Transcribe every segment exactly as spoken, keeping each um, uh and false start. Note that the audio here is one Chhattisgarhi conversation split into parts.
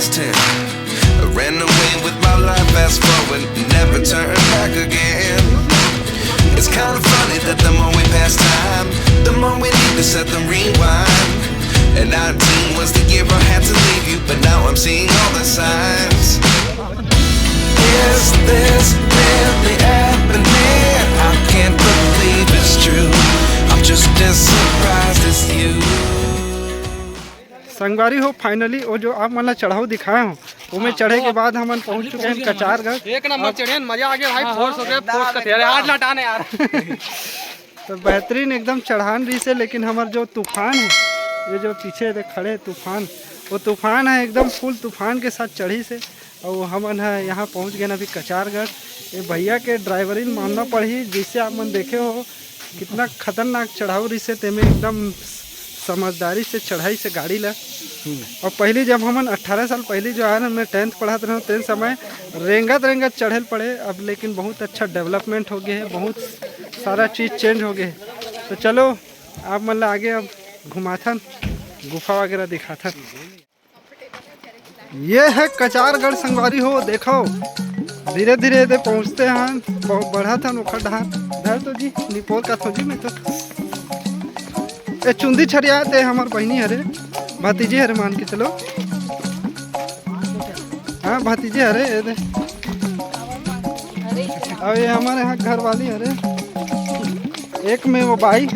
Ten. I ran away with my life, fast forward, never turn back again. It's kind of funny that the more we pass time, the more we need to set the rewind. And nineteen was the year I had to leave you, but now I'm seeing all the signs. Is this really happening? I can't believe it's true. I'm just as surprised as you. संगवारी हो, finally वो जो आप मन ला चढ़ाऊ दिखाए हो, वो में चढ़े के बाद हमन पहुंच चुके हैं कचारगढ़। एक नंबर चढ़े, मजा आ गया भाई। फोर्स हो गया, फोर्स का तेरे हाथ लटाने यार। तो बेहतरीन एकदम चढ़ान रहिस हे, लेकिन हमर जो तूफान है, ये जो पीछे देख खड़े तूफान, वो तूफान है एकदम फुल तूफान के साथ चढ़िस हे। और हमन है यहाँ पहुँच गए ना अभी कचारगढ़। ये भैया के ड्राइवरी मानना पड़ही, जैसे आप मन देखे हो कितना खतरनाक चढ़ाऊ रहिस हे, तेमे एकदम समझदारी से चढ़ाइस हे गाड़ी ला। और पहली जब हमन अट्ठारह साल पहली जो आए रहे, मैं टेंथ पढ़त रहे, तेन समय रेंगत रेंगत चढ़े ल पड़े। अब लेकिन बहुत अच्छा डेवलपमेंट हो गए है, बहुत सारा चीज़ चेंज हो गए है। तो चलो आप मन ला आगे अब घुमाथन, गुफा वगैरह दिखाथन। ये है कचारगढ़ संगवारी हो, देखो धीरे धीरे दे पहुँचते हैं, ब-, बढ़त हन ओखर डहार। धर तो जी, निपोर का थो जी मैं तो। ए चुंदी छरिया ते हमर बहिनी हरे, भतीजी हरे मान के चलो। हाँ भतीजी हरे, ये दे। अब ये हमारे यहाँ घर वाली हरे, एक में वो बाई।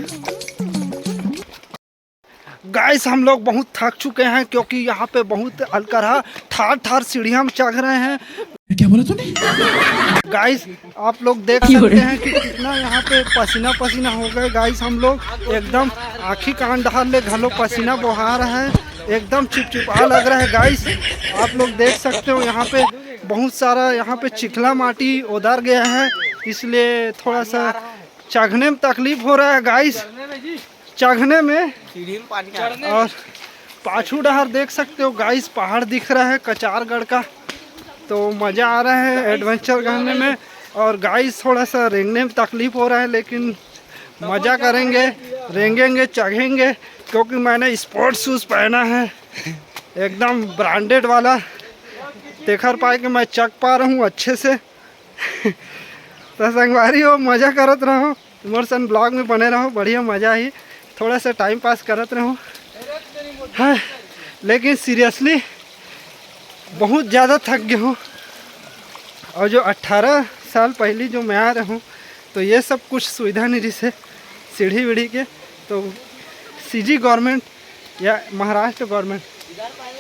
गाइस, हम लोग बहुत थक चुके हैं क्योंकि यहाँ पे बहुत अलकरहा ठार ठार सीढ़ियाँ में चढ़ रहे हैं। क्या बोला तूने? गाइस, आप लोग देख सकते हैं कि कितना यहाँ पे पसीना पसीना हो गए गाइस। हम लोग एकदम आँखी कान डहार ले घलो पसीना बोहा रहा है, एकदम चिपचिपा लग रहा है गाइस। आप लोग देख सकते हो यहाँ पे बहुत सारा यहाँ पे चिखला माटी उधर गया है, इसलिए थोड़ा सा चघने में तकलीफ हो रहा है गाइस। चघने में सीढ़ी में पानी आ रहा है। और पाछू डहार देख सकते हो गाइस, पहाड़ दिख रहा है कचारगढ़ का। तो मज़ा आ रहा है एडवेंचर करने में। और गाइस, थोड़ा सा रेंगने में तकलीफ हो रहा है, लेकिन मज़ा करेंगे, रेंगेंगे, चघेंगे, क्योंकि मैंने स्पोर्ट्स शूज़ पहना है, एकदम ब्रांडेड वाला। तेखर पाए कि मैं चघ पा रहा हूँ अच्छे से। तो संगवारी हो, मज़ा करत रहो, मोर संग ब्लॉग में बने रहो, बढ़िया मज़ा ही। थोड़ा सा टाइम पास करत रहो। हाँ, लेकिन सीरियसली बहुत ज़्यादा थक गए हूँ। और जो अट्ठारह साल पहली जो मैं आ रहा हूँ, तो ये सब कुछ सुविधा नहीं रहिस हे, सीढ़ी वीढ़ी के। तो सीजी गवर्नमेंट या महाराष्ट्र गवर्नमेंट,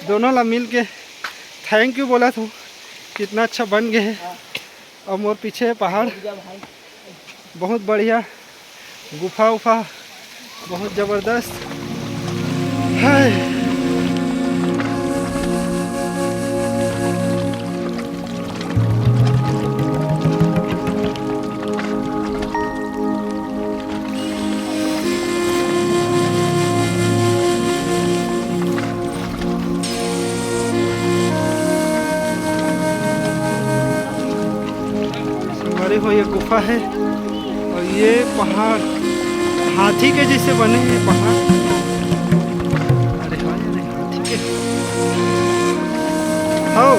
दोनों ला मिल के थैंक यू बोलत हूँ, कितना अच्छा बन गए है। और मोर पीछे पहाड़, बहुत बढ़िया गुफा उफा, बहुत ज़बरदस्त है। संगवारी हो, ये गुफा है और ये पहाड़ हाथी के जैसे बने हैं पहाड़। अरे हाँ, अरे हाथी के। हो।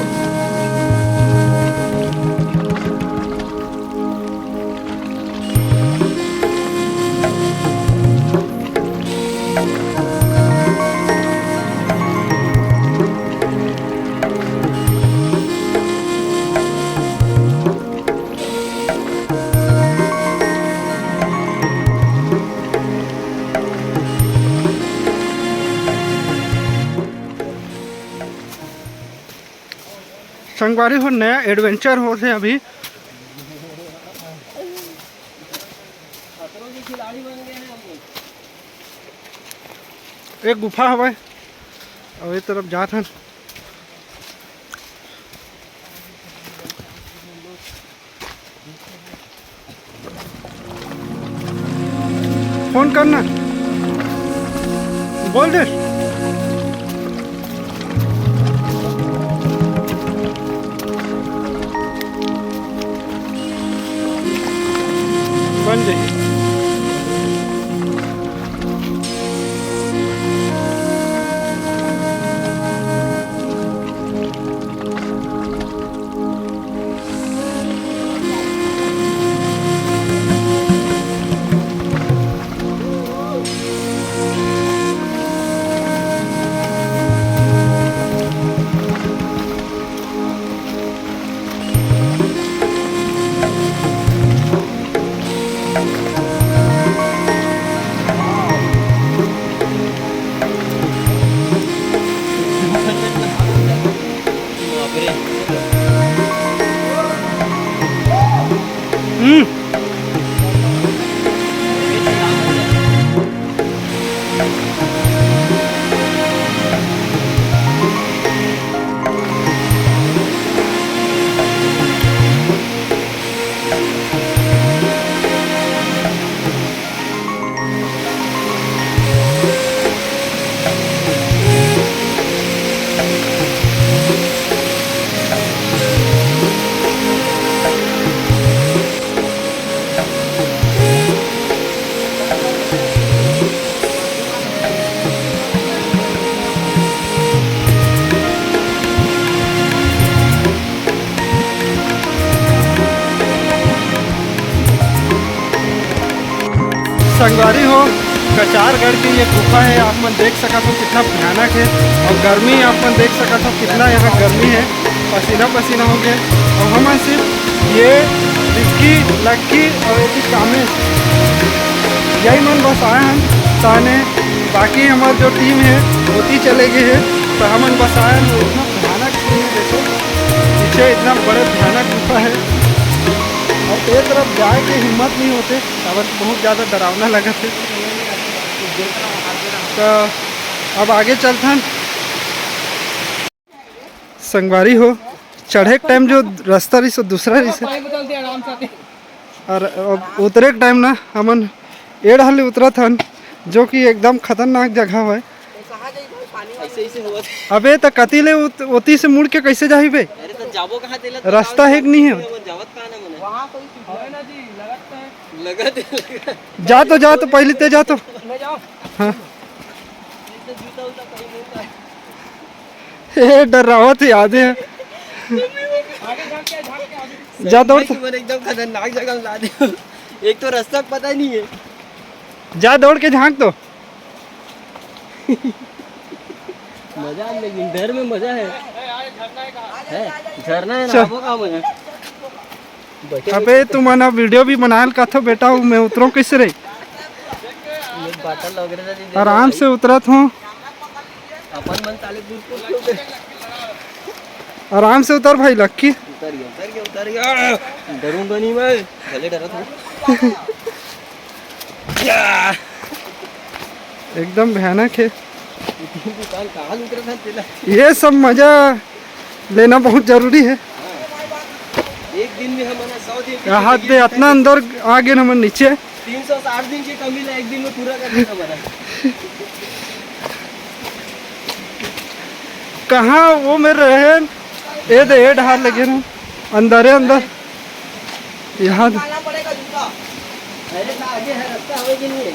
संगवारी हो, नया एडवेंचर होत हे अभी। एक गुफा हवय, अउ ए तरफ जात हन। फोन करना, बोल दे। बन जाइए। हम्म। संगवारी हो, कचारगढ़ के ये गुफा है, आप मन देख सकत हो कितना भयानक है, और गर्मी आप मन देख सकत हो कितना यहाँ गर्मी है, पसीना पसीना हो गया। और हमन सिर्फ ये रिक्की, लक्की और ये कामेश, यही मन बस आए हैं ताने, बाकी हमार जो टीम है ओती चले गए है, तो हमन बस आए हैं। इतना भयानक सीन है, देखो पीछे इतना बड़े भयानक गुफा है, और ये तरफ जाए के हिम्मत नहीं होते, काबर बहुत ज़्यादा डरावना लगत है। तो अब आगे चलथन। संगवारी हो, चढ़े के टाइम जो रास्ता रहिस वो दूसरा रहिस है, और अब उतरे के टाइम ना हमन ए डहर ले उतरत हन, जो कि एकदम खतरनाक जगह है। अबे त कति ले उत-, ओती से मुड़ के कैसे जाही बे? अरे त जाबो कहाँ तेला? रास्ता है कि नहीं है? जावत कहाँ ना मने? लगत है, लगत। जा तो, जा तो, पहले ते जा तो। हाँ। ए, डरावत ही आदे हैं। जा दौड़ तो। एकदम खतरनाक जगह में ला दे। एक तो रास्ता पता ही नहीं है। जा दौड़ के झांक तो। मजा आ, लेकिन डर में मजा है। है, झरना है ना, चल। वो काम है। अबे तुमन अब वीडियो भी बनाए ल कथो बेटा, मैं उतरो कैसे रे? आराम से उतरत हूँ। अपन मन साले दूर दूर क्यों गए? आराम से उतर भाई लक्की। उतर गया, उतर गया, उतर गया। डरूंगा नहीं मैं, भले डरा था। या। एकदम भयानक है। दुकान कहाँ लूट रहा था तेला? ये सब मजा लेना बहुत जरूरी है। एक दिन में हम ना सौ दिन की यहाँ जिंदगी दे इतना अंदर आ गए ना मन नीचे। तीन सौ साठ दिन की कमी ला एक दिन में पूरा कर देना बड़ा। कहाँ वो मेरे रहे? ये दे, ये डहार लगे ना, अंदर है, अंदर। यहाँ दे। अरे ना, आगे है, रास्ता हवे कि नहीं है?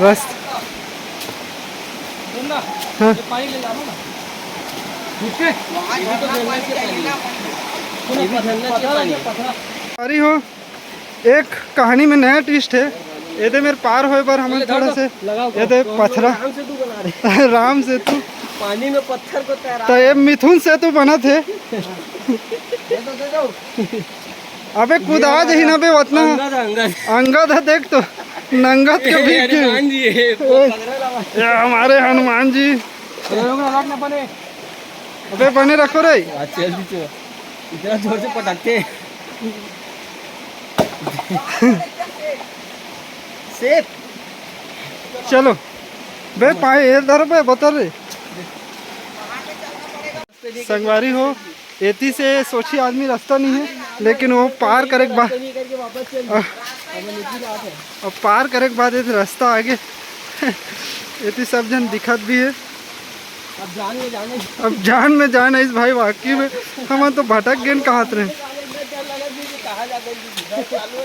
रास्ता। हाँ। ये भी तो झरना से पानी। अरे हो, एक कहानी में नया ट्विस्ट है। ये दे मेरे पार होए बर हमन थोड़ा से, ये दे पथरा। राम सेतु बना रहे। राम सेतु। पानी में पत्थर को तैरा। तो ये मिथुन सेतु बना थे। दे दो, दे दो। अबे कुदा जही ना बे, वतना। अंगद, अंगद। अंगद है, देख तो। नंगद के भी हनुमान जी है, वो पकड़ा ला। ये हमारे हनुमान जी। अबे बने रखो रे। अच्छा, अभी तो इतना जोर से पटकते हैं। सेफ। चलो बे, पाए ये धर बे, बता रे। संगवारी हो, एती से सोची आदमी रास्ता नहीं है, लेकिन वो पार करे के बाद, अब पार करे के बाद ये रास्ता आगे एती सब जन दिखत भी है। अब जान में जान है। अब जान में जान है इस भाई, वाकई में हम तो भटक गए कहात रहे।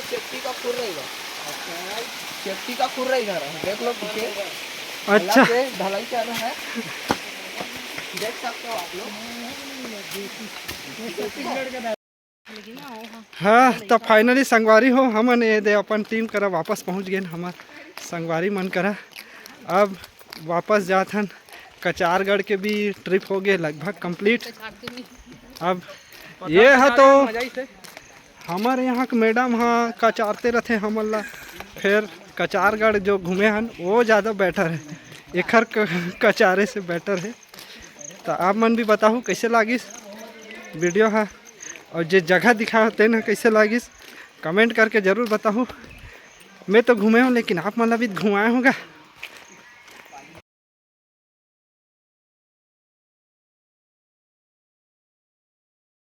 सेफ्टी का खुर रहेगा, देख लो पीछे। अच्छा। ढलाई कर रहा है, देख सकते हो आप लोग। हाँ, तो फाइनली संगवारी हो, हमन ये दे अपन टीम करा वापस पहुँच गए, हमार संगवारी मन करा। अब वापस जात हन, कचारगढ़ के भी ट्रिप हो गए लगभग कंप्लीट। अब ये है तो हमर यहाँ के मैडम ह कचारते रथे हमन ला, फिर कचारगढ़ जो घूमे हन वो ज़्यादा बेटर है, एखर क-, कचारे से बेटर है। तो आप मन भी बताहू कैसे लागिस। वीडियो हा। और जे जगह दिखाए हो तेन ह कैसे लागिस, कमेंट करके जरूर बताहू। मैं तो घूमे हूँ, लेकिन आप मन ला भी घुमाए होगा।